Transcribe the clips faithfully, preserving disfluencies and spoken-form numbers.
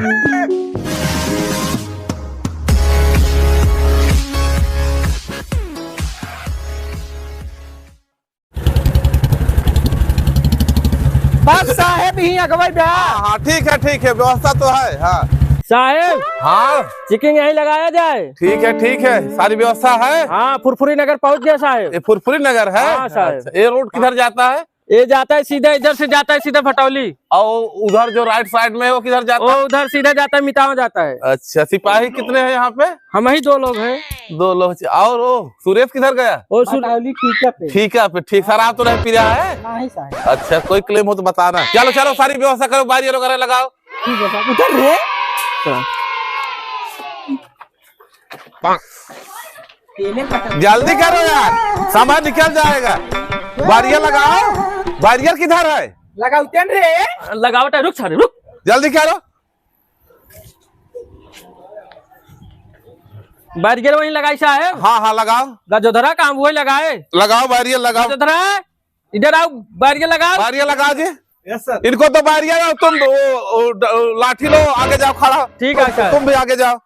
बस साहेब, यहीं अगवै बा। हाँ, हाँ, ठीक है, ठीक है, व्यवस्था तो है। हाँ साहेब, हाँ। Checking यहीं लगाया जाए। ठीक है, ठीक है, सारी व्यवस्था है। हाँ, फुरफुरी नगर पहुँच गया साहेब। ये फुरफुरी नगर है? हाँ साहेब। अच्छा, ये road किधर जाता है? ये जाता है सीधा, इधर से जाता है सीधा भटौली। और उधर जो right side में है, वो किधर जाता वो है? उधर सीधा जाता है, मितावा जाता है। अच्छा, सिपाही कितने हैं यहाँ पे? हम ही दो लोग हैं। दो लोग। और वो सुरेश किधर गया? वो सुर- भटौली ठीका पे। ठीका पे, ठीक। शराब तो नहीं पी रहा है? नहीं साहेब। अच्छा, कोई claim हो तो बताना। चलो, चलो, सारी व्यवस्था करो, barrier वगैरह लगाओ। ठीक है साहेब, उधर रे। जल्दी करो यार, समय निकल जाएगा। Barrier लगाओ, barrier किधर है? लगाओ तेन रे। लगावत है, रुक सारे, रुक। जल्दी करो। Barrier वहीं लगाई साहेब। हाँ, हाँ, लगाओ। गजोधरा काम वही लगाए। लगाओ, barrier लगाओ। गजोधरा, इधर आओ, barrier लगाओ। Barrier लगाओ जी। Yes sir। इनको तो barrier है, तुम वो, वो, ड-, लाठी लो, आगे जाओ खड़ा। ठीक है sir। तुम भी आगे जाओ।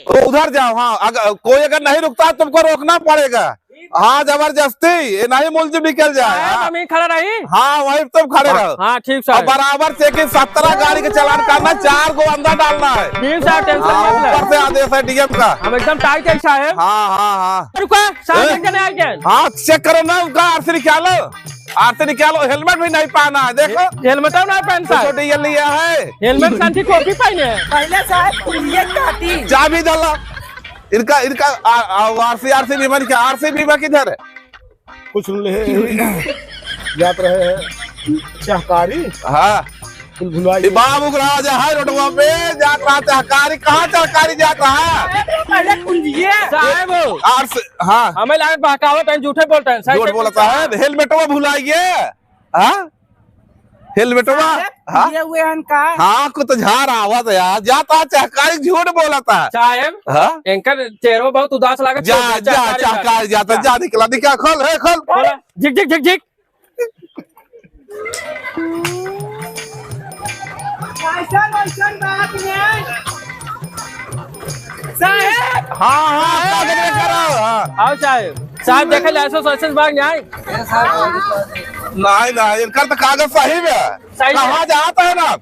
तो उधर जाओ, हाँ, अगर कोई अगर नहीं रुकता, तुमको रोकना पड़ेगा। हाँ, जबरदस्ती, ये नहीं मुलजिम निकल जाए। साहेब, हाँ। हम ही खड़ा रही। हाँ, वहीं तुम खड़े रहो। हाँ, ठीक और साहेब। बराबर checking, सत्रह गाड़ी के चालान करना, चार गो अंदर डालना है। ठीक साहेब, tension हाँ, मत ले। ऊपर से आदेश है DM का। हम एकदम tight है साहेब। हाँ, हाँ, हाँ। रुको, साहेब, ए? एक जने आ गए। हाँ, check करो ना उनका, आरसी निकालो। आरसी निकालो, helmet भी नहीं पहना है, देखो। Helmet ना पहनता है। छोटे ये लिया है। Helmet कांची टोपी पहने हैं। पहले साहेब, ये काटी। चाबी डाला। इनका, इनका, आ, आ, आरसी, आरसी बीमा नहीं क्या? आरसी बीमा किधर है? कुछ ले जात रहे हैं सहकारी। हाँ। कुल भुला ये गया। बाबू राजा है रोडवा पे, जात रहा सहकारी। कहाँ सहकारी जात रहा? पहले कुंजिए। साहेब। आरसी, हाँ। हमें लागत बहकावत हैं, झूठे बोलते हैं। सही झूठ से बोलता है, helmetवा भुलाइए। हाँ? Helmetवा? साहेब, हाँ? ये हुए हन का? हाँ, कुछ तो झार आवत है यार। जाता चहकारी झूठ बोलता है। साहेब, हाँ? इनकर चेहरो बहुत उदास लागत है। जा, जा, चहकारी जाता, जा। जा निकला, निकला, खोल, हे, खोल। खोला। झिक, झिक, झिक, झिक। ऐसन, ऐसन बात नहीं। साहेब! हाँ, हाँ, हाँ, गजरे करो, हाँ। आओ साहेब। साहेब, देखे license, license मांग जाए। नहीं, नहीं, इनका तो कागज सही में है। सही में। कहाँ जाता है ना?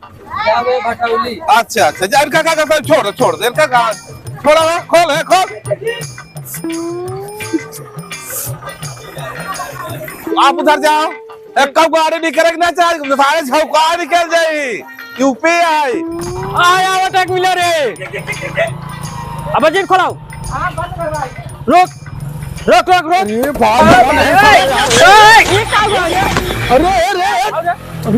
क्या वे भटौली? अच्छा, अच्छा, जा, इनका कागज सही, छोड़, छोड़ दे, इनका कागज, छोड़ा है, खोल, है, खोल। आप उधर जाओ, एक कब गाड़ी निकले के ना चाहे, सारे झौका निकल जाई। यूपी आई। आय, आवत एक मिला रे। अब जीप खोलाओ। रुक, रुक, रुक, रुक। अरे बाप रे। ए, ए, ए, ये का हुआ ये? अरे, अरे, अरे,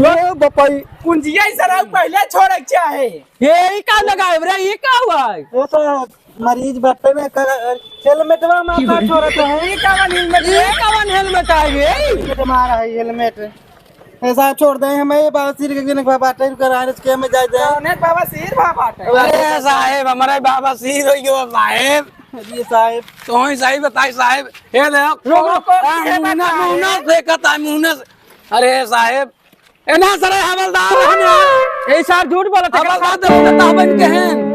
अरे, बपाई। कुंजिया ही सराउ पहले छोड़े के चाहे। ये ही का लगाए रे, ये का हुआ है? ये तो मरीज बट्टे में कर, हेलमेटवा में का छोड़त है? ई कवन हेलमेट ई रे? कवन हेलमेट है रे? हेलमेट मारा है, हेलमेट। ए साहेब, छोड़ दे हमें, ये बवासीर के दिन बाटे, रुका रहा है, इसके में जाए दे। कौन है बवासीर बाटे? अरे साहेब, हमारा बवासीर हो गयो साहेब। अरे साहेब। तो ही सही बताई साहेब। ये देखो, रुक, रुक, रुक, आ, ये मुन्ना, बताए। मुन्ना से कहता है, मुन्ना से। अरे साहेब, ए ना सर, हवलदार रहने हैं। ए साहब, झूठ बोलत है, हवलदार तो उनका ताबन के हैं।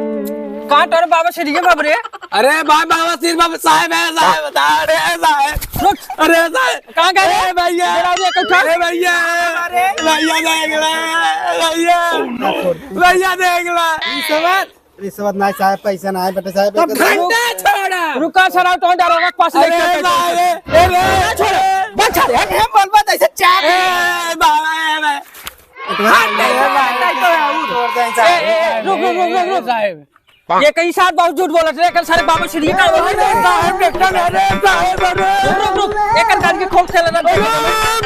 कहाँ तोर बाबा श्री के बाबू रे? अरे भाई, बाबा श्री बाबा साहब है, साहब, अरे साहब। रुक। अरे साहब। कहाँ गए? ए भैया। इधर आ, देख, उठा। ए भैया। अरे। भैया देख ला, भैया। भैया देख ला। ई समझ। रिश्वत नाहीं साहेब, पैसा नाहीं बेटे साहेब, तब एक घंटा छोड़ा। रुका सर, तो दारोगा के पास अरे लेके आते हैं। भाई, ए रे। छोड़, बंद कर, हम बोलबा तो ऐसे चाप। ए, बाबा, ए, बाबा। हट, नहीं तो, नहीं तो, छोड़ दे ए, साहब। ए, रुक, रुक, रुक, रुक, रुक। साहब। ये कहीं साहब बहुत झूठ बोलत रहे, कल सारे बाबा श्री का बोल रहे। साहब, देखता नहीं, अरे साहब, अरे। रुक, रुक, रुक, एक गाड़ी के खोल से लगा। अरे,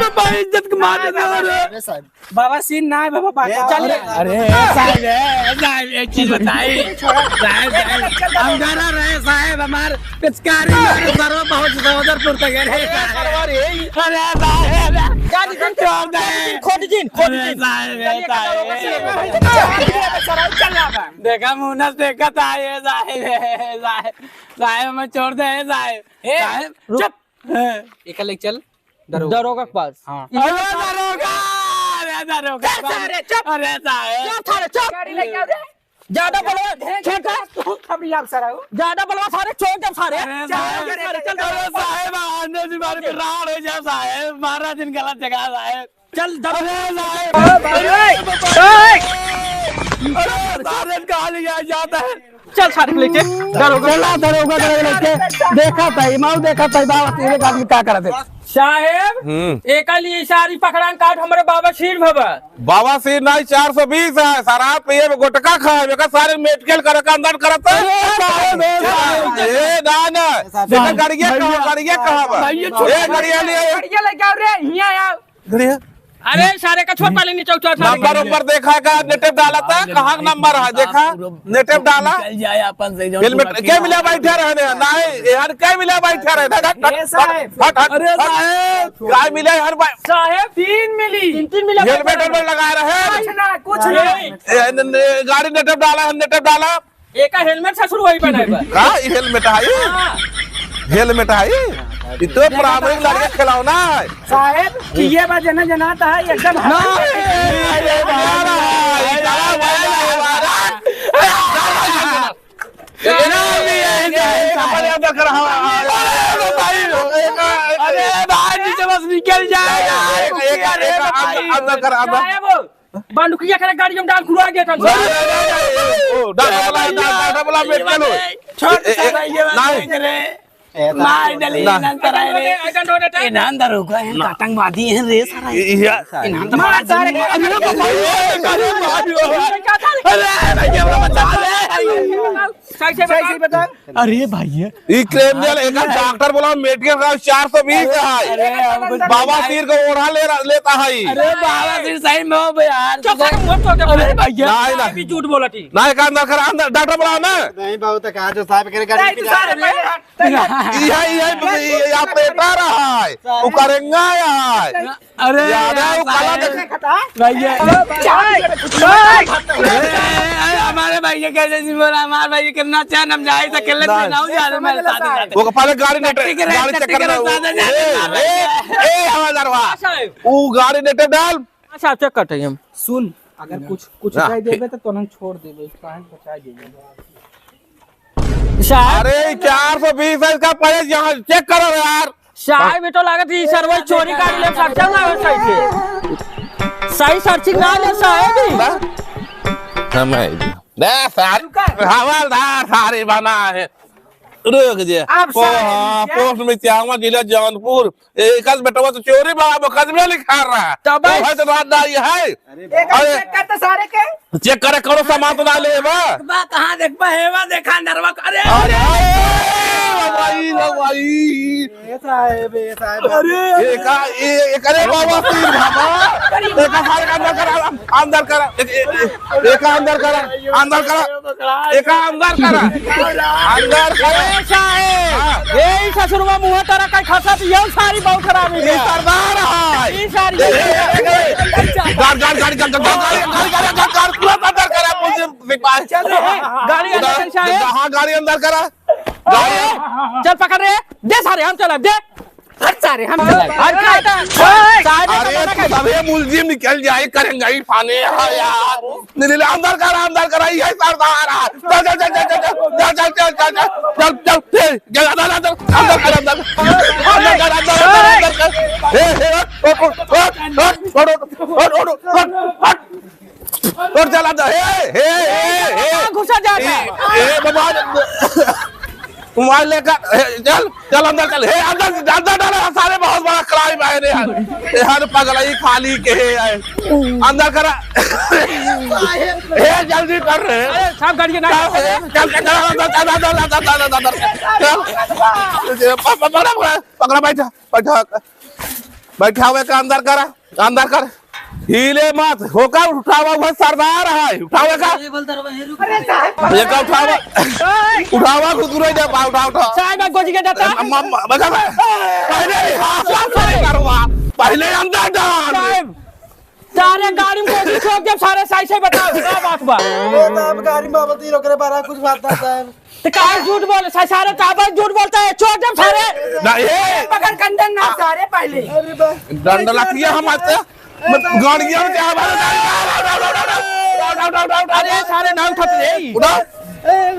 मैं भाई इज्जत को मार देता हूँ, अरे। अरे साहब। बाबा सीन ना है बाबा, बात ए, चल। अरे, अरे, साहब, ए, साहब, एक चीज बताई। साहब, साहब, हम डरा रहे, साहब, हमार पिचकारी मारे, सर्व बहुत सहोदरपुर तक है रे, साहब। अरे, साहब, अरे। जान दे, छोड़ दे। खोट जिन, खोट अरे, जिन। साहब, ए, चलिए, साहब। चल, चल, चल, चल, चल। देखा, मुन्ना देखा था, ये साहब, ए, साहब, साहब, हमें छोड़ दे, ए, साहब। ए, साहब, रुक। चुप। ए। एक लेके चल। दरोगा। दरोगा के पास। हाँ। अरे दरोगा, अरे दरोगा। चुप सारे, चुप। अरे साहेब। चुप सारे, चुप। गाड़ी लेके आओ रे। ज्यादा बोलवा, छोटा। तू खबरी आप सराऊ। ज्यादा बोलवा सारे, छोड़ दे सारे। अरे साहेब, चल, चल, चल, चल, चल। साहेब, आने से मारे पे राड़ हो जाए साहेब, मारा दिन गलत जगह साहेब। चल, दब-, अरे साहेब। अरे, अरे, अरे, सारे कहाँ ले जाया जाता है? चल सारे के लेके, दरोगा। चला दरोगा के लेके। देखा था, इमाम देखा था, बाबा तेरे का आदमी का करा दे। साहेब, हम्म। एका लिए सारी पकड़ान काट हमरे बाबा सिर भवा। बाबा सिर नाहीं, चार सौ बीस है, शराब पिए में गुटखा खाए, एका सारे मेडिकल करे का अंदर करत है। अरे साहेब, ए साहेब। ए, ना, ना। एका गड़िया कहाँ, गड़िया कहाँ बा? भैया, ए, गड़िया ले आए। गड़िया लेके आओ रे, हियाँ आओ। गड़िया? अरे, सारे का छोड़ पहले नीचे उतार, सारे नंबर का। उंबर देखा का, नेटे डाला था, कहाँ का नंबर है, देखा? नेटे डाला। निकल जाए अपन से, जो हेलमेट, पूरा क्या मिला बैठा रहने हैं? नहीं, यार, क्या मिला बैठा रहने हैं? हट, हट, ए साहेब। हट, हट, अरे हट। साहेब। क्या मिला हर बार? साहेब, तीन मिली। तीन, तीन मिला हेलमेट, बैठा हेलमेट लगा रहे हैं। कुछ ना, कुछ ना। ए, न, न, गाड़ी नेटे डाला है, नेटे डाला। एका हेलमेट ससुर वही बनाए बा। का ई हेलमेट आई? हाँ। हेलमेट आई? ई तो प्राइमरी लड़के खिलौना है। साहेब, ये बा जना जना तो है, एकदम ना। अरे बाबा, ई का बोल रहा है हमारा? ए, ए, ए, ए, ए, ए, अपन अंदर कर, हाँ, हाँ, हाँ। अरे भाई, अरे भाई, नीचे बस निकल जाए यार। एक, एक, अरे एक, भाई। अंदर, अंदर कर, अंदर। साहेब, बंदूकिया करे गाड़ी में डाल खुलवा गया था। ओ, डाल, डाल, डाल, डाल, डाल, डाल, मेट के लो। छोड़ ए, ए, साला, ये बात नहीं। नहीं करे। मार डाली, ना। इन्हां अंदर आए रे। I don't know that। इन्हां अंदर होगा, इन्हां आतंकवादी हैं रे सारा। ये, ये। इन्हां अंदर मार सारे। अरे बाप रे। अरे, अरे, ये बड़ा बच्चा। सही से बता। सही से बता। अरे भाई, ये ई क्रिमिनल, एक डॉक्टर बोला, मेडिकल का चार सौ बीस है। अरे, अब कुछ बाबा सिर को ओढ़ा ले रहा, लेता है। अरे, बाबा सिर सही में हो बे यार। चुप कर, मत तो अरे भैया। नहीं, नहीं। अभी झूठ बोला थी। नहीं, एक अंदर कर, अंदर, डॉक्टर बोला ना। नहीं, बाबू, तो कहा जो साहब के गाड़ी नहीं, तू सारे में। यह, यह, यह, यह पेटा रहा है। वो करेंगा यार। अरे यार, यार, वो काला साहेब। देख। भैया। अरे, अरे, अरे, हमारे भैया कैसे नहीं बोला, हमारे भैया कितना चैन हम जाए तो अकेले ना। से ना हो जा रहे, हमारे साथ ही साथ। वो पहले गाड़ी नेटे, टट्टी के रे, गाड़ी टट्टी चेक के करना रे, वो। साथ ए, जाने ए, वाला ए, हवालदार वाह। साहब। वो गाड़ी नेटे डाल। अच्छा, चेक करते हैं हम। सुन, अगर कुछ, कुछ ना। कह देबे तो तोनन छोड़ देबे, काहे बचा देबे। साहब। अरे, चार सौ बीस है इसका प्राइस, यहाँ चेक करो यार। साहब, ये तो लागत है, सर, वही चोरी कर ले, खर्चा ना हो सही से। सही searching ना ले, साहब। ना? हमें, ना, सर, हवलदार सारे बना है। रुक जे। आप ओ, सारे हाँ, नीचे। पोस्ट में इतिहावा, जिला जौनपुर। ए, एकाध बेटवा तो चोरी बा, मुकदमे लिखा रहा। तब तो भाई तो बात ना ये है। अरे एक बाप। अरे। चेक कर तो सारे के। चेक करे, कौनो सामान तो ना ले बा। बा, कहाँ देख बा, हेवा देखा अंदरवा। अरे, अरे, अरे, भाई, ना भाई। ए साहेब, ए साहेब। अरे, ए का, ए, ए करे बाबा सिर बाबा। ए का सारे का अंदर करा, अंदर करा। ए, ए, ए, ए का अंदर करा, अंदर करा। एका अंदर करा। अंदर करा। ए साहेब, हाँ। ए ससुरवा मुँह तरह का खसत, ये सारी बहुत खराब है। ये सरदार है। ये सारी। ए, ए, ए, ए, गाड़, गाड़, गाड़, पूरा अंदर करा, मुझे सिपाही। चल रे, गाड़ी अंदर उधर, कर साहेब। हाँ, गाड़ी अंदर करा। गाड़ी। चल पकड़ रे, दे सारे, हम चला, दे। हट सारे, हम चला। अरे, अरे, सारे अरे, तू सबे मुलजिम निकल जाए, करेंगे ही फाने, हाँ यार। नहीं, नहीं, अंदर कर, अंदर कर, ये सरदार है। चल, चल, चल, चल, चल, चल, चल, चल, चल, चल, चल, चल, चल, चल, चल, अंदर, अंदर, अंदर कर, अंदर कर, अंदर कर, अंदर कर। ए, ए, हट, हट, हट। और चला दो, हे, हे, हे, हे। कहाँ घुसा जाता है? ए, ए, बाबा, मोबाइल लेकर, हे, चल, चल अंदर चल, हे, अंदर, अंदर डालो, सारे बहुत बड़ा क्राइम है रे यार। ए, हर पगलई खाली के हे, आए। अंदर करा। हे, जल्दी कर रे। अरे, साहब, गाड़ी के ना चल, हे, चल, चल, चल, अंदर, अंदर, अंदर। चल। प-, प-, पकड़ा, पकड़ा, पकड़ा, बैठा, बैठा। बैठावे का अंदर करा। अंदर कर। हिले मत, होकर उठावा, वह सरदार है, उठावे का। अरे साहब। ये का उठावा? उठावा, खुद रह जा, उठा, उठा। साहब, मैं गोजी के जाता। म-, म-, म-, बजा बे। पहले रिहर्सल सही करवा, पहले अंदर डाल। साहब, सारे गाड़ी में गोजी ठोक दे, सारे सही से बताओ, का बात बा? ओ साहब, गाड़ी में बाबा तीन ओकरे बारे कुछ बात ना साहब। तो काहे झूठ बोले? सा-, सारे काबर झूठ बोलता है? छोड़ दे सारे। नहीं। पकड़ कंडन ना सारे पहले। अरे बा-, डंडा लठिया हम आते। गाड़िया में क्या बात है? अरे सारे ना उठत रे। उठा। ए,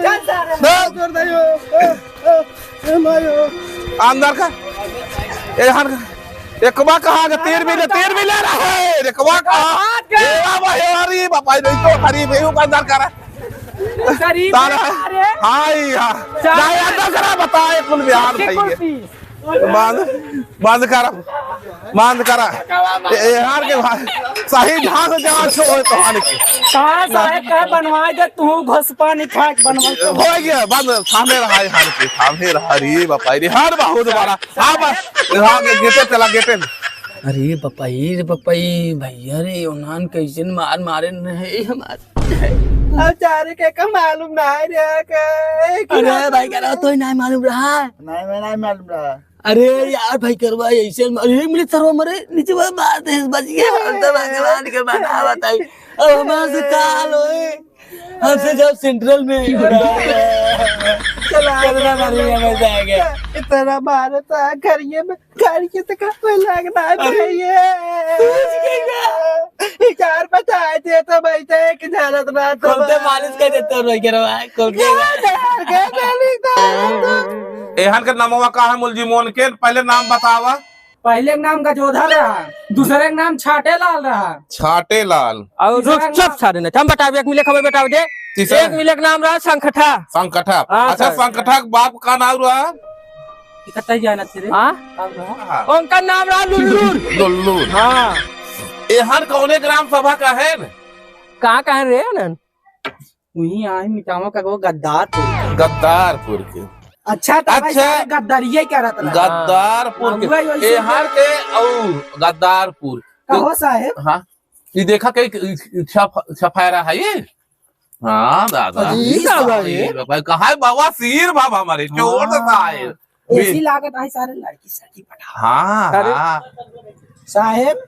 चल सारे। ना। छोड़ दे यो। ए, ए, ए, ए, मायो। अंदर का। ए, हर का। एकवा कहाँ का? तीर भी ले, तीर भी ले रहा है। एकवा कहाँ? ए, बाबा, ए, अरे, बाबा, नहीं तो, अरे, बेहू का अंदर करा। गरीब तारा है, है, अरे। हाँ, हाँ। चार नहीं, अंदर करा, बता, एक कुल बिहार सच्ची भाई है। कुर्सी। बांध, बांध करा, बांध करा। ए, ए, हार के भाई, सही ढंग से जांच हो तो हार के। कहाँ साहेब, कहाँ बनवाए दे, तू घोसपा नहीं खा के बनवाए तो। हो गया, बंद, सामने रहा, हार के, सामने रहा, रे बापा, रे हार बहुत बड़ा। हाँ, बस, हाँ, गे-, गेटे चला, गेटे। अरे बपई रे बपई, भैया रे, ओनान कैसन मार मारे न है हमार। अब चारे के का मालूम ना है रे, के, एक अरे भाई, करा तो ही ना मालूम रहा। नहीं, मैं नहीं मालूम रहा। अरे यार भाई, करवा ऐसे मार, एक मिनट सरवा मरे, नीचे वाला मार दे, बच गया, हम तो भगवान के बना बताई। अब हमारे से का हाल होए? हमसे जब सेंट्रल में चला चलना पड़ेगा, मजा आ गया। इतना मारता है, घर ये में, घर ये तो का कोई लगना चाहिए। तू सीखेगा? ये चार बचाए थे तो भाई थे कि जानत ना तो खोलते बा। मालिश कर देते हो, रोई के रवा, खोलते। क्या डर गए, गली तो। एहन के नमवा का है मुलजिमोन के? पहले नाम बतावा। पहले के नाम गजोधर रहा, दूसरे के नाम छाटेलाल रहा। छाटेलाल। और तीसरा रुक, चुप नाम सारे ने, हम बतावे, एक मिले खबर बतावे दे। तीसरा? एक मिले के नाम रहा संकठा। संकठा। हाँ, अच्छा, सर। संकठा के बाप का नाम रहा? इकट्ठा ही जाना थे रे। हाँ? नाम रहा? हाँ। उनका नाम रहा लुल्लुर। लुल्लुर। हाँ। एहन कौने ग्राम सभा का है न? कहाँ का है रे अनन? वहीं आए मिटावा का वो गद्दारपुर के। गद्दारपुर के। अच्छा, तो भाई अच्छा। सारे गद्दारिये करत रहा। गद्दारपुर के। हाँ, वही, वही एहर के और गद्दारपुर। कहो साहेब। हाँ, ये देखा कहीं छफ-, छफायरा है ये। हाँ दादा। अजीब बाबा ये। भाई कहाँ है बाबा, शेर बाबा हमारे, चोर हाँ। साहेब। ऐसी बे- लागत आई सारे लड़की सड़की पटा। हाँ, अरे। हाँ। साहेब,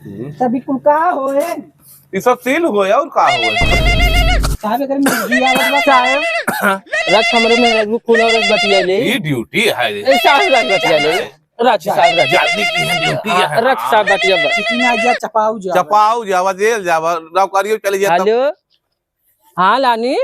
हम्म। तभी कुल का होए? ये सब सील होए और का होए? साहब, अगर मिर्गी आवत बा, साहेब, रख हमरे में रख, खून और रख बतिया ले। ये ड्यूटी है। ए, साहब, रख बतिया ले। रख, साहब, रख। जादू की है ड्यूटी हाँ, है। रख, साहब, बतिया बा। कितना जा चपाऊ जा। चपाऊ जावा, जेल जावा, नौकरियों चले जाता। हेलो। हाँ, लानी।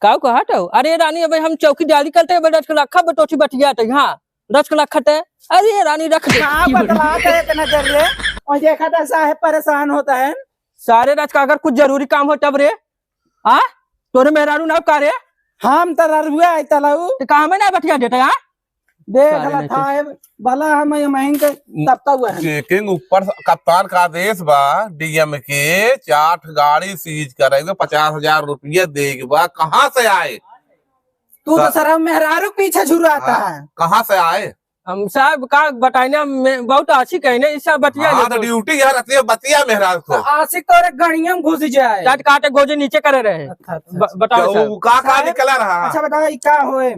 काऊ कहत हो? अरे रानी, अबे हम चौकीदारी करते, अबे रचकलखा बटोठी बतियात है, हाँ, रचकलखा ते। अरे रानी, रख दे। का बतलात है इतना देर ले? और देखा था साहेब परेशान होता है। सारे रचका अगर कुछ जरूरी काम हो तब रे, हाँ? तोरे मेहरारू नाव का रे? हम तो ररुआ है तलाऊ। तो का हमें ना बतिया देता, हाँ? देख सारे ला नहीं था, ए, भला हम ये महीन के तब तक हुआ है। चेकिंग ऊपर से कप्तान का आदेश बा, डीएम के, चार ठो गाड़ी सीज करेंगे, पचास हजार रुपया देगा, कहाँ से आए? तू तो सा- सरवा मेहरारू के पीछे झुराता हाँ, है। कहाँ से आए? हम साहब का बताइना, मैं बहुत आशिक है ना, इससे बतिया हाँ, ले तो तो। ड्यूटी यार, अतिया बतिया मेहरारू को। आशिक तोरे गड़िया में घुस जाए। काट काटे गोजे नीचे करे रहे। अच्छा, अच्छा, ब-, अच्छा। बताओ तो साहब। वो का, का साहब, निकला रहा? अच्छा बताओ, ई का होए?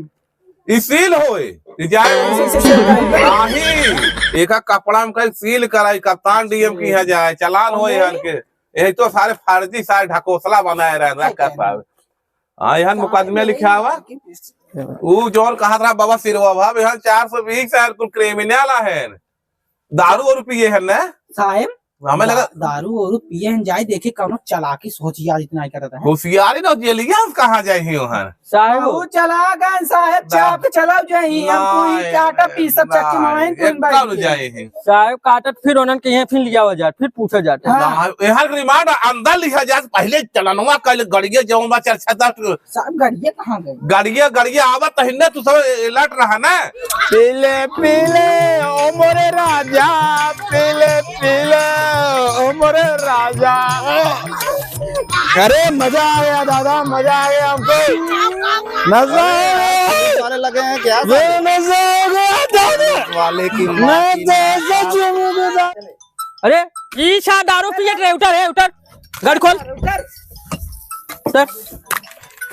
ई सील होए, ई जाए। Seal, seal, seal. नाही, एका कपड़ा में कहीं सील कराई, कप्तान डीएम की यहाँ जाए, चालान होए हन के। यही तो सारे फर्जी, सारे ढकोसला बनाए रहे, रख कर साहब। हाँ, यहाँ मुकदमे लिखा हुआ। ऊ जौन कहा था बाबा सिरवा बाबा, यहाँ चार सौ बीस साल कुल क्रिमिनल है, दारू और पिए है ना? साहेब, हमें लगा दा-, दारू और पिए हैं, जाए देखे कौनो चालाकी सोचिया जितना ही करता है। होशियारी ना जेलिया से कहाँ जाए ही वहाँ? साहेब। बहुत चला गए साहेब, ना। चाप चलाओ जाए ही, हम कोई नहीं, चाटा पी सब चक्की नहीं, माइन कोई एक बाइक कौन के। जाए ही? साहेब काटत फिर उन्हन के यहाँ फिर लिया जात, फिर पूछा जात। हाँ। ना, यहाँ रिमांड अंदर लिया जात, पहले चलनवा कल गड़िया जौन बा चार छह दस साहब, गड़िया कहाँ गई? गड़िया, गड़िया आवत त हिन्ने तू सब alert रहा ना। पीले, पीले, ओ मोरे राजा, पीले, पीले, ओ मोरे राजा। अरे, मजा आ गया दादा, मजा आ गया हमको। नशा आ गया। साले लगे हैं क्या? ये नशा आ गया दादा। वाले की माँ मैं की तो ऐसा चुनूंगा। अरे, ई सा दारू पियत रहे, उठा रे, उठा। गाड़ी खोल। उठा। चल,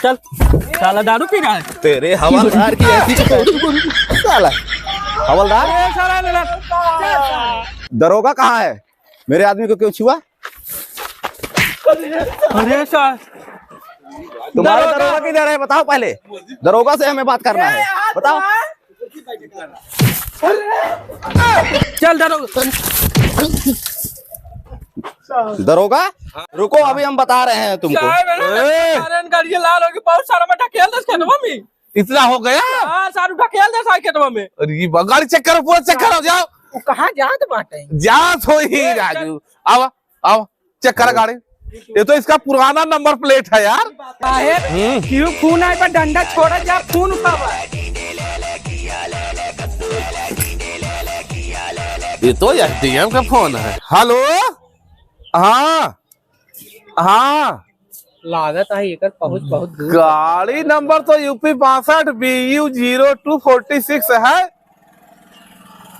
चल। साला दारू पी रहा है। तेरे हवलदार की ऐसी साला। हवलदार? अरे, साला, ले, ले। दरोगा कहाँ है? मेरे आदमी को क्यों छुआ? अरे, साला। तुम्हारा दरोगा। दरोगा किधर है? बताओ पहले। दरोगा से हमें बात करना है। बताओ। चल, दारू। दरोगा, रुको, अभी हम बता रहे हैं तुमको। साहब, है ना, ए! सारे इनका ये लाल होगी, बहुत सारा में ढकेल दे खेतवा में। इतना हो गया? हाँ, सारू ढकेल दे सारे खेतवा में। अरे, ये ब-, गाड़ी चेक करो, पूरा चेक करो, जाओ। वो कहाँ जात बाटे? जात हो ही ए, राजू। चल। आवा, आवा, चेक करा गाड़ी। ये तो इसका पुराना नंबर प्लेट है यार। साहेब, हम्म। क्यों फोन आए पर डंडा छोड़ा जा, फोन उठावा। ये तो एसडीएम का फोन है। हेलो, हाँ, हाँ। लागत है एकर पहुँच बहुत दूर। गाड़ी नंबर तो यूपी बासठ B U zero two forty six है।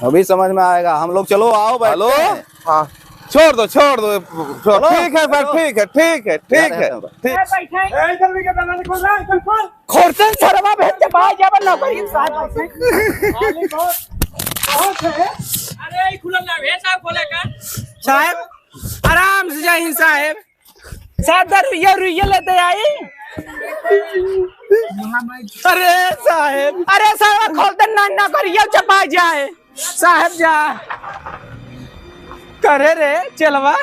अभी समझ में आएगा हम लोग। चलो आओ, बैठते हेलो? हैं। हाँ, छोड़ दो, छोड़ दो, छोड़। चलो, ठीक है सर, बैठो। ठीक है, ठीक है, ठीक है, ठीक। ए, इधर भी क्या करना, निकल रहा है, इधर खोल। खोलते सरवा भेज के बाहर जाबे ना करी साहब। बहुत, बहुत है। अरे, ई खुलल ना, ए साहब खोले का? साहब, आराम से जाइन साहब। सात हजार रुइया, रुइया लेते आई। अरे साहेब, अरे साहेब, खोलते ना, ना करियो, चपा जाए। साहेब जा। करे रे, चलवा।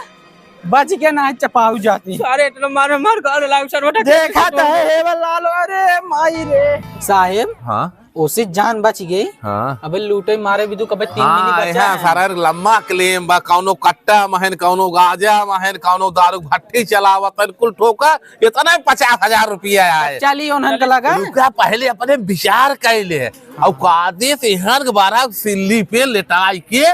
बच के ना चपाऊ जाती। सारे इतना मार, मार, गाल लाग, सर, बटा। देखा तो है, हेवल लाल, अरे माई रे। साहेब। हाँ। ओसे जान बच गई। हाँ। अबे लूटे मारे भी तू कबे तीन हाँ, मिनट बचा यहाँ है। सारा लम्बा claim बा, कौनो कट्टा महन, कौनो गाजा महन, कौनो दारू भट्टी चलावत है, कुल ठोका, इतना पचास हजार रुपया आए। चली उन्हन के लगा। रुका, पहले अपने विचार कर ले। और कादे से हन के बारह सिल्ली पे लेटाई के,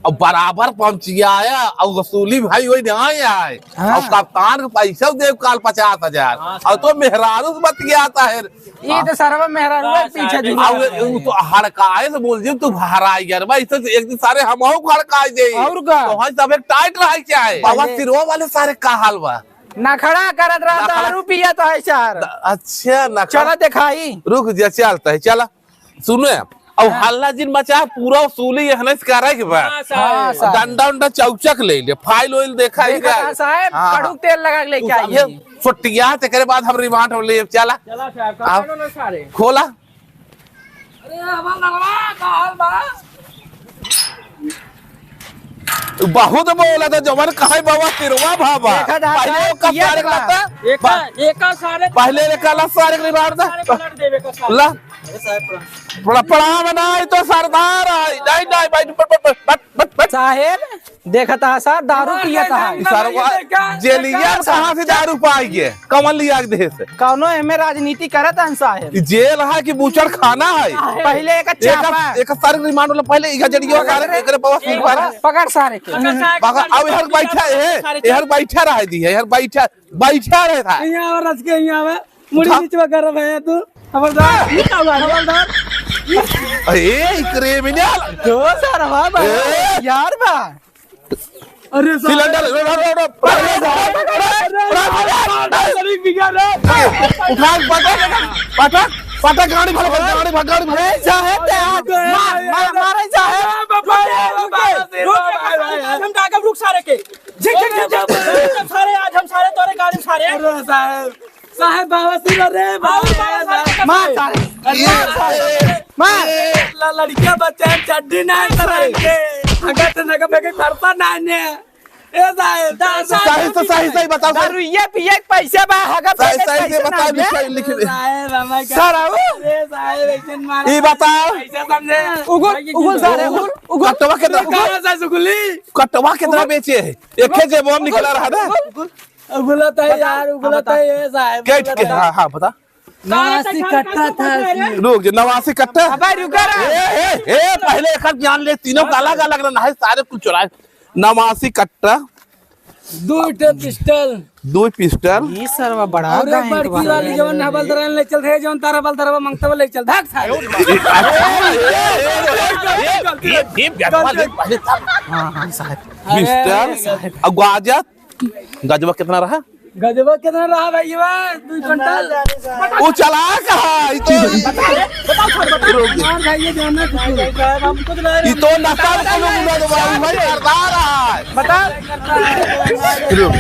और बराबर पहुंच गया है, और वसूली भाई वही नहीं आए। हाँ। और कप्तान के पैसा देव काल पचास हजार, हाँ, और तो मेहरारू से बतियाता है। ये तो सरवा मेहरारुआ के पीछे झूला अब है। उ तो हड़काए से बोल दियो, तू हराई यार भाई, इससे एक दिन सारे हमहू को हड़काए दे। और का? तो हम सब एक टाइट रहे क्या है? बाबा पहले सिरवा वाले सारे का हाल बा? नखड़ा करत रहा, नखड़ा। दारू पियत है सार। द-, अच्छा, नखड़ा। चला देखाई। रुक जा, चलता है, चला। सुनो, अब हाँ। हल्ला जिन मचा, पूरा वसूली यहने से करे के बा। हाँ, साहब। हाँ, साहब। डंडा उंडा चौचक ले ले, फाइल ओइल देखा ही देखा जाए। था, साहब, हाँ, कड़ू हाँ। तेल लगा के लेके तू आई। समझे? फुटिया, तेकरे बाद हम रिमांड ले, चला। चला साहब, आप कहाँ ना सारे? खोला। अरे, हमार लड़वा, का हाल बा? बहुत बोला था, जवन कहे बाबा तिरवा भाबा। देखा था, पहले साहब, ओकर किया सारे था। लगता। एका, एका सारे पहले रे काला सारे के रिमांड था। सारे पलट देवे का सारे। ला। अरे साहब, प्रणाम। बड़ा प्रणाम ना, ई तो सरदार है। नहीं, नहीं, बैठ, बैठ, बैठ। साहेब, देखत हा साहब, दारू पियत हा। ई सरवा जेलिया में कहाँ से दारू पाई के? कमल लिया के देहे से? कौनो एमे राजनीति करत हन साहेब? ई जेल है कि बूचड़ खाना है? पहले एक एकर, चापा। एकर सारे रिमांड वाला पहले इका जड़ियो का रे, एकरे बाबा सिर पर। पकड़ सारे के। पकड़, अब हर बैठा है, हर बैठा रह दी है, हर बैठा, बैठा रहे था। यहाँ आवा, रच के यहाँ आवा। मुड़ी उठा। नीचवा कर रहा है तू। खबरदार, ये क्या हुआ? खबरदार। अरे, ई criminal। दो सरवा बा, ए। यार बा। अरे साहब। सिलेंडर, रो, रो, रो, रो। अरे साहब। अरे साहब, शरीर बिगड़ रहा है। उठा, पटक, पटक, पटक, गाड़ी भर, गाड़ी भर, गाड़ी भर। अरे साहब, ते हाथ मार, मार, मारे साहब। रुक, रुक, रुक, रुक, हम का, हम रुक सारे के। झिक, झिक, झिक, झिक। सारे आज हम सारे तोरे गाड़ी में सारे। अरे साहब। साहेब, बाबा सुन रे, बाबा, बाबा, बाबा, बाबा। मार सारे। अरे, ये सारे। मार। ए, ल-, लड़कियां बच्चे हैं, चड्डी ना है सारे। तरह के। अगर तो नका पे कोई पड़ता ना ने। ए साहेब, दा-, साहेब, सही से, सही, सही बताओ, सही। दारू ये पिए के पैसे बा, हगा सही, पे सही से पैसे बताओ, ना लिख, दे। लिख दे। साहेब, हमारे क्या सारा वो? अरे साहेब, ऐसे मारा। ये बताओ। ऐसे समझे। उगुल, भाई, ये उगुल क्यों सारे, उगुल, उगुल। कटवा कितना? कहाँ से सुगुली? कटवा कितना उगुल। बेचे है? एक है जेबवा में निकला रहा ना? उगुल। उगलत है यार, उगलत है ये साहब, कैट के, उगलत है। हाँ, हाँ, बता। नवासी कट्टा था इसमें। रुक जा, नवासी कट्टा? अबे रुका रे। ए, ए, ए, पहले एक जान ले, तीनों का अलग अलग रहना है, सारे कुल चुराए। नवासी कट्टा। दो ठे पिस्टल। दो पिस्टल। ये सरवा बड़ा और एक गायक बड़की बा। वाली जवन हवलदार ले चल रहे, जवन तारा हवलदार मंगता ले चल, भाग सारे। ए, ए, ए, ए, ए, ए, ए, ए, पहले था। हाँ, हाँ, साहब। पिस्टल। अरे, और गाजा? गजवा कितना रहा? गजवा कितना रहा भाई? ये दो क्विंटल। वो चला कहा, ये तो बताओ, बताओ, सर, बताओ। रुक जा। मार खाइए, जाना कुछ नहीं। हम कुछ ला रहे ये तो हैं। नशा में कोनो गुना तो भाई, भाई, करता रहा है। बताओ। रुक।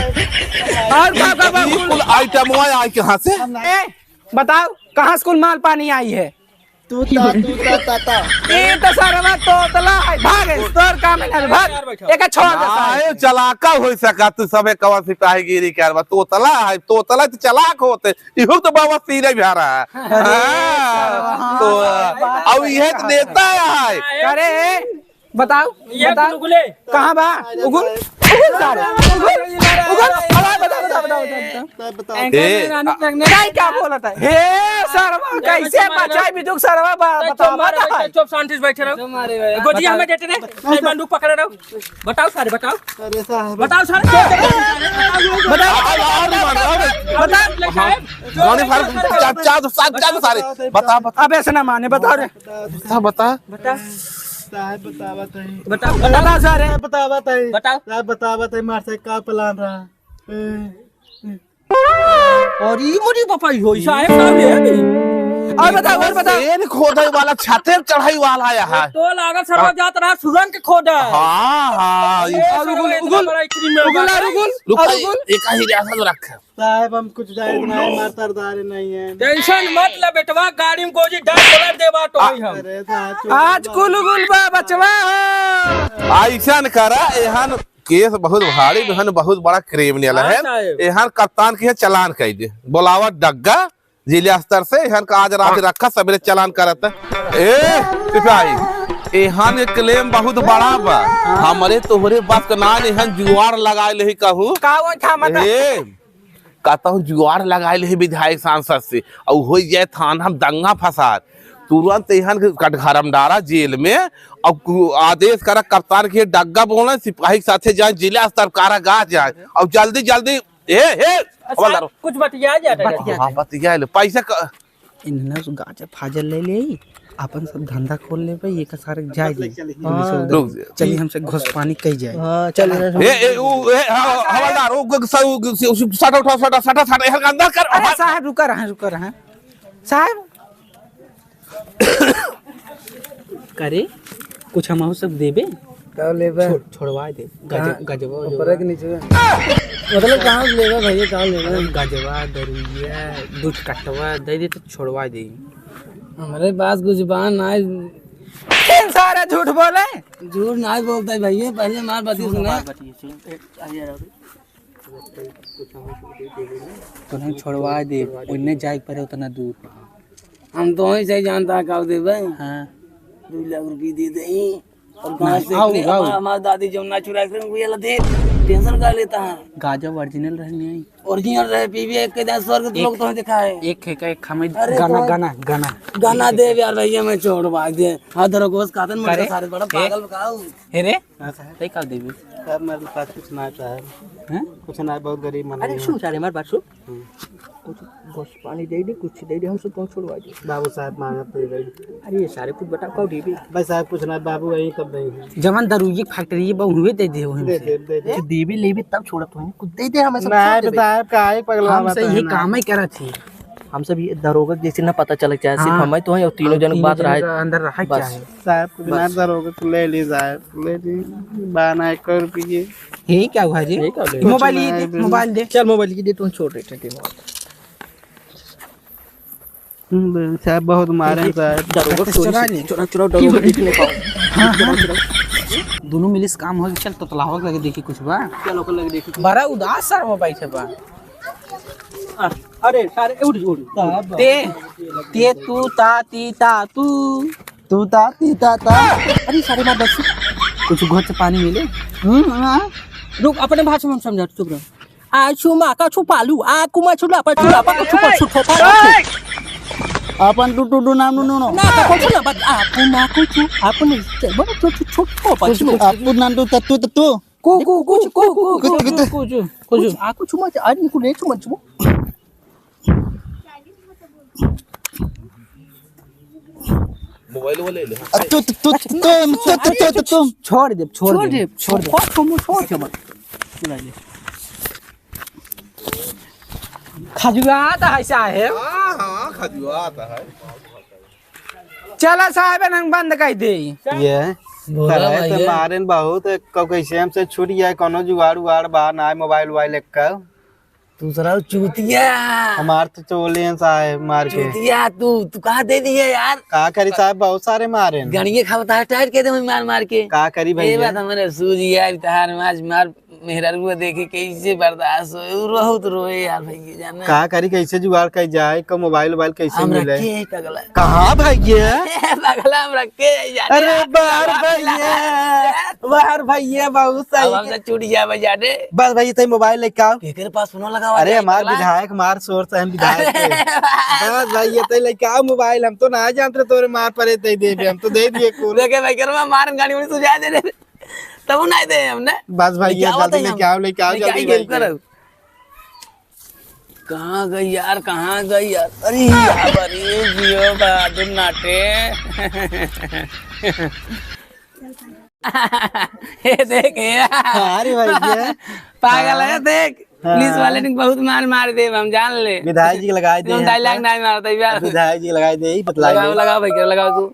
और का, का, का, ये कुल आइटम हुआ है, आए कहाँ से? ए, बताओ, कहाँ से कुल माल पानी आई है? तू ता, तू ता, ता, ता। ई तो सरवा तोतला है, भाग, तोर काम है, भाग। एक छोड़ दे सारे। नाहीं, चलाका होइ सका, तू सबे कवर सिपाहीगिरी करबा, तोतला है, तोतला तो चलाक होते, इहू तो बाबा सीने भी आ रहा है। अरे, हाँ, सरवा, तो, हाँ, अब यह तो नेता है। अरे, बताओ, ये बताओ। गुलगुले। कहाँ बा? उगुल, उगुल सारे, उगुल, उगुल। बताओ, बताओ, बताओ, बताओ, बताओ। बताओ। ए, नहीं, क्या बोलत है? हे सरवा, कैसे बचाई बिजुक सरवा बा-, बताओ, चुप मारे, बताओ। चुप, शांति से बैठे रहो। चुप मारे भाई। गोजी हमें देते नहीं, नहीं, बंदूक पकड़े रहो। बताओ सारे, बताओ। अरे साहब। बताओ सारे। बताओ। और, और मारो, और। बताओ। साहब। मारो, मारो, चार, चार, सात, चार सारे। बता, बता। अब ऐसे ना माने, बताओ रे। बता, बता। बता। साहब, बतावा तई। बताओ, बताओ। बताओ सारे। बतावा तई। बताओ। साहब, बतावा तई, मार से का plan रहा? ए, ए। और ई मोरी बपाई होई, साहेब साहब, ये भी। और बताओ, और बताओ। शेर खोदे वाला, छाते चढ़ाई वाला है। तो लागत सरवा जात रहा सुरंग के खोदा। हाँ, हाँ, ये और उगुल, उगुल, बड़ा इतनी में उगुल, और उगुल, रुक, और उगुल। एक ही रियासत रखे। साहब, हम कुछ जाहिर नहीं, मार सरदार नहीं है। Tension मत ले बेटवा, गाड़ी में गोजी डाल के रख देबा तो आ, ही हम। अरे साहब, चुप आज रहो। कुल उगुल बा बचवा हो। ऐसन करा, एहन case बहुत भारी, एहन बहुत बड़ा criminal हाँ है। साहब। एहन कप्तान के चालान कइ दे, बोलावा डग्गा जिला स्तर से, एहन का आज रात रखा, सबेरे चालान करत। ए, सिपाही, एहन के claim बहुत बड़ा बा। हमरे तोहरे बस के ना, एहन जुआड़ लगाए लेही कहू। का वो था मतलब? ए, कहता हूँ जुआड़ लगाए लेही विधायक सांसद से, और हो जाए थाना में दंगा फसाद, तुरंत एहन के कटघरम डारा जेल में, और कु-, आदेश करा कप्तान के डग्गा बोले, सिपाही के साथे जाए, जिला स्तर कारागाह जाए, और जल्दी, जल्दी, ए, ए, अच्छा, हवलदार। कुछ बतिया जाए, बतिया हाँ, जाए। बतिया ले, पैसा क- इन्हने से गाजर फाजर ले ले, अपन सब धंधा खोल लेबे, ये का सारे जाए दे। हाँ। रुक जा। चलिए, हमसे घोष पानी कही जाए। हाँ, चल, ए, ए, उ, ए, हाँ, हवलदार, उ, उ, स-, उ, स-, उ, सटा उठा, सटा, सटा, सटा, एहर के अंदर कर। अरे साहब, रुका रहा, रुका रहा। साहब। करे, कुछ हमहू सब देबे? का लेबे? छोड़-, छोड़वा दे। कहाँ? गज-, गजवा, ऊपर है कि नीचे? मतलब, कहाँ से लेबे भैया, कहाँ लेबे? मतलब, गजवा, दरुइया, दूध कटवा दे दे तो छोड़वा दे। हमरे पास कुछ बा ना। सारा झूठ बोले। झूठ ना बोलता है भैया, पहले हमार बात सुना। तोहन छोड़वा दे, ओन्ने जाए के पड़े उतना दूर। हम तो वहीं से जानता है का देबे। हाँ। दो लाख रुपये दे दे। और गाँव से आओ, निकले, आओ। हमार, हमार दादी जौन ना चुरा के वो वाला दे, tension का लेता है। गाजर original रहे नहीं आई। Original रहे, पीवी एक के दांत स्वर्ग के एक, लोग तो देखा है। एक है का, एक हमें अरे गाना, तो गाना, गाना। गाना दे यार भैया, मैं छोड़ भाग दे। हाँ, धरो गोस कातन मर करे? सारे बड़ा ए? पागल बकाऊ। हे रे? हाँ साहब। तै का देबे? साहब, मेरे पास कुछ ना है साहब। हैं? कुछ ना है, बहुत गरीब मन अरे है। सुन सारे, हमार बात सुन। हम्म। कुछ गोस पानी दे दे, कुछ दे दे, हम सब तो छोड़वा दे। बाबू साहब मांगत दे दे। अरे ये सारे कुछ बताओ, का देबे? भाई साहब, कुछ ना है, बाबू यही कब नहीं है। जवन दारू ये factory ये बहु हुए दे दे, दे दे, दे दे। कुछ देबे लेबे तब छोड़त हो, कुछ दे दे, हमें सब ना छोड़ देबे। साहब, काहे पगला हम बात सही है ये ना। काम ही करत ही। हम सब ये दरोगा जैसे ना पता चलक चाहे, सिर्फ हाँ। हमें तो है और तीनों हम जन तीनों बात जन रहे। का अंदर रहा बस। चाहे। साहब, कुछ बस। ना दरोगा तो ले ली साहब, ले ली। बारह एक रुपये। यही क्या हुआ जी? यही क्या ले? मोबाइल ये दे, मोबाइल दे। चल, मोबाइल ये दे, तुम छोड़ रहे थे मोबाइल। हम्म, साहब, बहुत मारे हैं, साहब। दरोगा चोरी चुरा से, ले। चुरा, चुरा, दरोगा देखने पाओ। हाँ, हाँ। चुरा, चुरा। दोनों मिले से काम हो, चल, तो तलावा लगे देखी कुछ बा। चल, ओकर लगे देखी। बड़ा उदास सर हो बैठे बा। आ, अरे, सारे, उठ, उठ। ते, ते, तू, ता, ती, ता, तू। तू, ता, ती, ता, ता। अरे, सारे बात बस। कुछ घोच पानी मिले? हम्म, हाँ। रुक, अपने भाषा में हम समझा, चुप रहो। आ, छू, मा, का, छू, पालू, आ, कुमा, छू, ला, पा, छू, ला, पा, छू, पा, छू, ठो, पा, छू। अपन टू, टू, टू, नाम, नु, नु, नु। ना, का, छू, ला, बा, आ, कुमा, कु, छू, अपन, से, बड़ा, छू, छू, छू, ठो, पा, छू। अपन नाम टू, तत्तू, तत्तू। कु, कु, कु, कु, कु, कु, कुछ, कुछ, कुछ। कुछ, कुछ। आ, कुछ मत, आ, इनको ले, छू, मत, छू। मोबाइल वो ले ले। आ, तू, तू, तू, तू, तू, तू, तू, तू। छोड़ दे, छोड़ छोड़ दे, दे, छोड़ दे। छोड़, छोड़, छोड़, छोड़। सुना ले। खजुआत है साहेब। हाँ, हाँ, खजुआत है। चला साहेब, हम बंद कर दे। ये बोला करे भाई तो ये। मारेन बहुत, कब कैसे हमसे छूट जाए, कोनो जुगाड़ उगाड़ बा ना, मोबाइल वोबाइल एक का। तू सारा चूतिया। हमार तो चोले हैं साहेब, मार के। चूतिया तू, तू कहाँ दे दिए यार? का करी साहेब, बहुत सारे मारे हैं। गणिये खावता है टाइट के दे वही मार मार के। का करी ए भैया? बात हमारे सूझ यार, तहार माज मार मेहरारू देखी कैसे बर्दाश्त होए, उ बहुत रोए यार भैया जाने। का करी, कैसे जुगाड़ कई जाए, को मोबाइल वोबाइल कैसे हम मिले? रखे हैं पगला। कहाँ भैया? पगला हम रखे हैं यार। अरे बाहर भैया, बाहर भैया, बहुत सही। अब हमसे छूट गया भाई जाने। बस भैया, तई मोबाइल लेके आओ। केकरे पास फोन लगावा अरे जाए हमार पगला? विधायक, हमार सोर्स है विधायक के। अरे बस भैया, तई लेके आओ मोबाइल, हम तो ना जानते तोरे मार परे तई देबे, हम तो दे दिए कुल। देखे भाई, करवा मार गाड़ी में सुझा दे दे। तब ना दे हमने। बस भाई, ये लेके आओ जल्दी तई हम। लेके आओ, लेके आओ, लेके जल्दी आई गेम लेके आओ। करो। कहाँ गई यार, कहाँ गई यार? अरे यार, अरे जियो बहादुर नाटे। ये देख यार। हाँ, अरे भाई, ये पागल है, हाँ। देख। हाँ। पुलिस वाले ने बहुत मार मार दे, हम जान ले। विधायक जी के लगाए दे हम यहाँ डायलॉग पे। नहीं मारता यार। विधायक जी के लगाए दे, यही बतला लगाओ, दे। लगाओ भैया, लगाओ तू।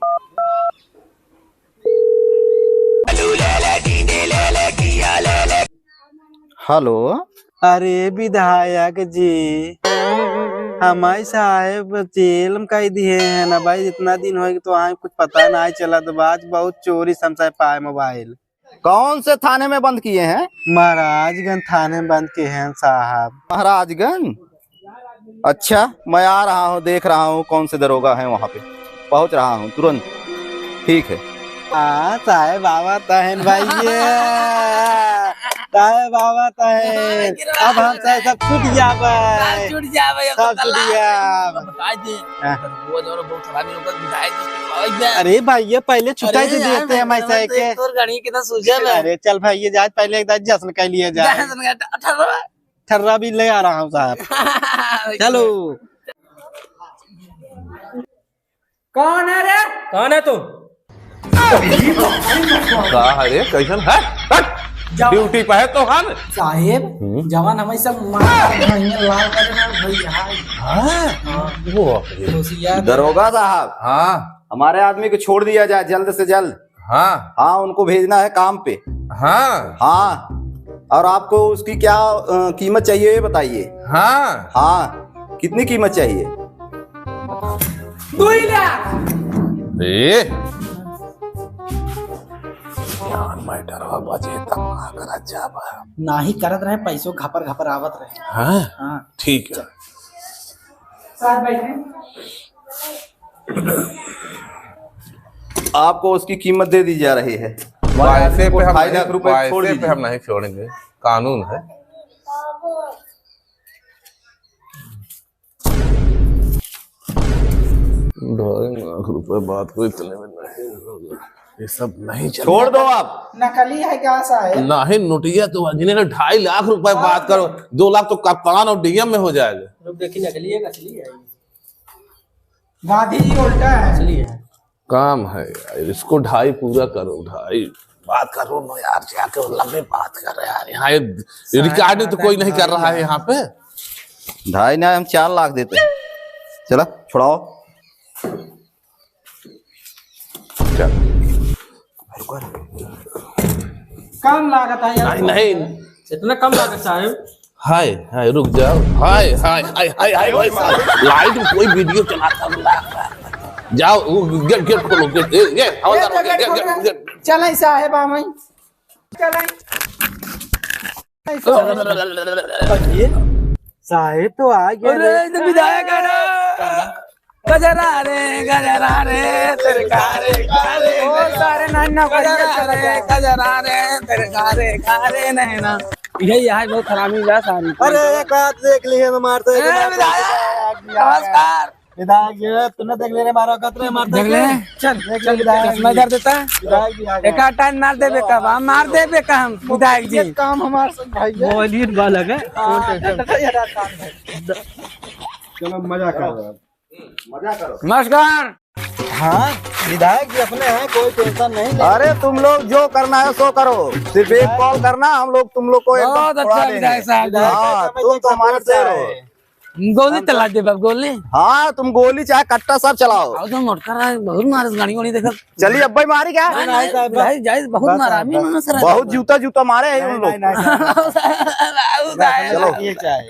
हेलो। अरे विधायक जी, हमारे साहेब जेल में कई दिए हैं ना भाई, इतना दिन हो गए तो आए कुछ पता ना चला, तो आज बहुत चोरी संशय पाए मोबाइल। कौन से थाने में बंद किए हैं? महाराजगंज थाने में बंद किए हैं साहब। महाराजगंज? अच्छा, मैं आ रहा हूँ, देख रहा हूँ कौन से दरोगा हैं वहाँ पे, पहुँच रहा हूँ तुरंत। ठीक है। हाँ, साहेब आवत हैं भैया, साहेब आवत हैं। अब हमसे सब छूट जाबे। सब छूट जाबे, अब सब तो छूट जाबे। बताई दे। हाँ। वो जो बहुत खराबी लोग बताई दे, उसको खवाई दे। अरे भाई, ये पहले छुट्टाई अरे दे यार, देते हैं, मैं मैं ऐसा है तो कि एक तोर गाड़ी कितना सूझल है। अरे चल भाई, ये जाए पहले एक दाई जश्न कर लिया जाए। जश्न का ठर्रा। ठर्रा भी ले आ रहा हूँ साहब। चलो। कौन है रे? कौन है तू? का है रे? कैसन है? हट! जवान। ड्यूटी पे है तो हम। साहेब, हम्म। जवान हमें सब मार, मार, मार, लाल करे ना भैया। हाँ? हाँ। वो बाप रे। होशियार। दरोगा साहब। हाँ। हमारे आदमी को छोड़ दिया जाए जल्द से जल्द। हाँ। हाँ, उनको भेजना है काम पे। हाँ। हाँ, और आपको उसकी क्या, अ, कीमत चाहिए, ये बताइए। हाँ। हाँ, कितनी कीमत चाहिए? दुई लाख। ए? यार, मैटर बा, बचे तब ना करत जाबा। नाही करत रहे, पैसो घपर घपर आवत रहे। हाँ? हाँ। ठीक है। साहब बैठे। आपको उसकी कीमत दे दी जा रही है। वैसे पे हम ढाई लाख रुपए छोड़ दीजिए। हम नहीं छोड़ेंगे, कानून है। ढाई लाख रुपए बात को इतने में नहीं होगा, ये सब नहीं चलेगा। छोड़ दो आप। नकली है क्या साहब? नहीं, नोटिया तो जिन्हें ढाई लाख रुपए बात करो, दो लाख तो कप्तान और डीएम में हो जाएगा। रुक, देखिए, नकली है, असली है? गांधी जी उल्टा है। असली है। काम है यार, इसको ढाई पूरा करो, ढाई। बात करो ना यार, जाके वो लंबे बात कर रहे हैं यार। यहाँ ये रिकॉर्ड तो कोई नहीं कर रहा है यहाँ पे। ढाई ना, हम चार लाख देते हैं। चला, छुड़ाओ। चल। कम लागत है यार। नहीं, नहीं। इतना कम लागत साहब। हाय, हाय, रुक जाओ। हाय, हाय, हाय, हाय, हाय, भाई साहब। लाइट में कोई वीडियो चलाता है। जाओ, वो गेट, गेट खोलो, गेट, ए, गेट, हवलदार, गेट, गेट, गेट, गेट। चलें साहेब, आ गई। चलें। साहेब तो आ गया अरे, रे। ये तो विधायक है ना। गजरा रे, गजरा रे, तेरे कारे, कारे, ओ, सारे नान ना गजरा रे, गजरा रे, तेरे कारे, कारे नैना। यही है, बहुत हरामी बा सारी। अरे, एक बात देख ली है, मारते हैं, ए, मारते हैं। विधायक, नमस्कार। विधायक जी, तूने देख ले रे, मारा कतरे मारते देख ले। हैं। चल, देख ले, विधायक चश्मा जी। धर देता। विधायक जी आ गए। एक आध टाइम मार देबे का, हम मार देबे का हम, विधायक जी। ये काम हमारे से भाई है। बोलिए, बालक है। हाँ, चलो, मजा कर रहे हैं। मजा करो। नमस्कार। हाँ, विधायक जी अपने हैं, कोई टेंशन नहीं ले। अरे, तुम लोग जो करना है सो करो, सिर्फ एक कॉल करना, हम लोग तुम लोग को एकदम बहुत अच्छा उड़ा देंगे। विधायक साहब। हाँ, तुम तो हमारे शेर हो। गोली चला दे बाप, गोली। हाँ, तुम गोली चाहे कट्टा सब चलाओ। आओ तो मोटका रहा, बहुत मारस गाड़ी वाड़ी देखा। चलिए, अब भाई मारी क्या? नहीं, नहीं, जाइज, जाइज, बहुत मारा, आमी मारस रहा। बहुत जूता, जूता मारे हैं उन लोग। नहीं, नहीं, नहीं। चलो। ये क्या है?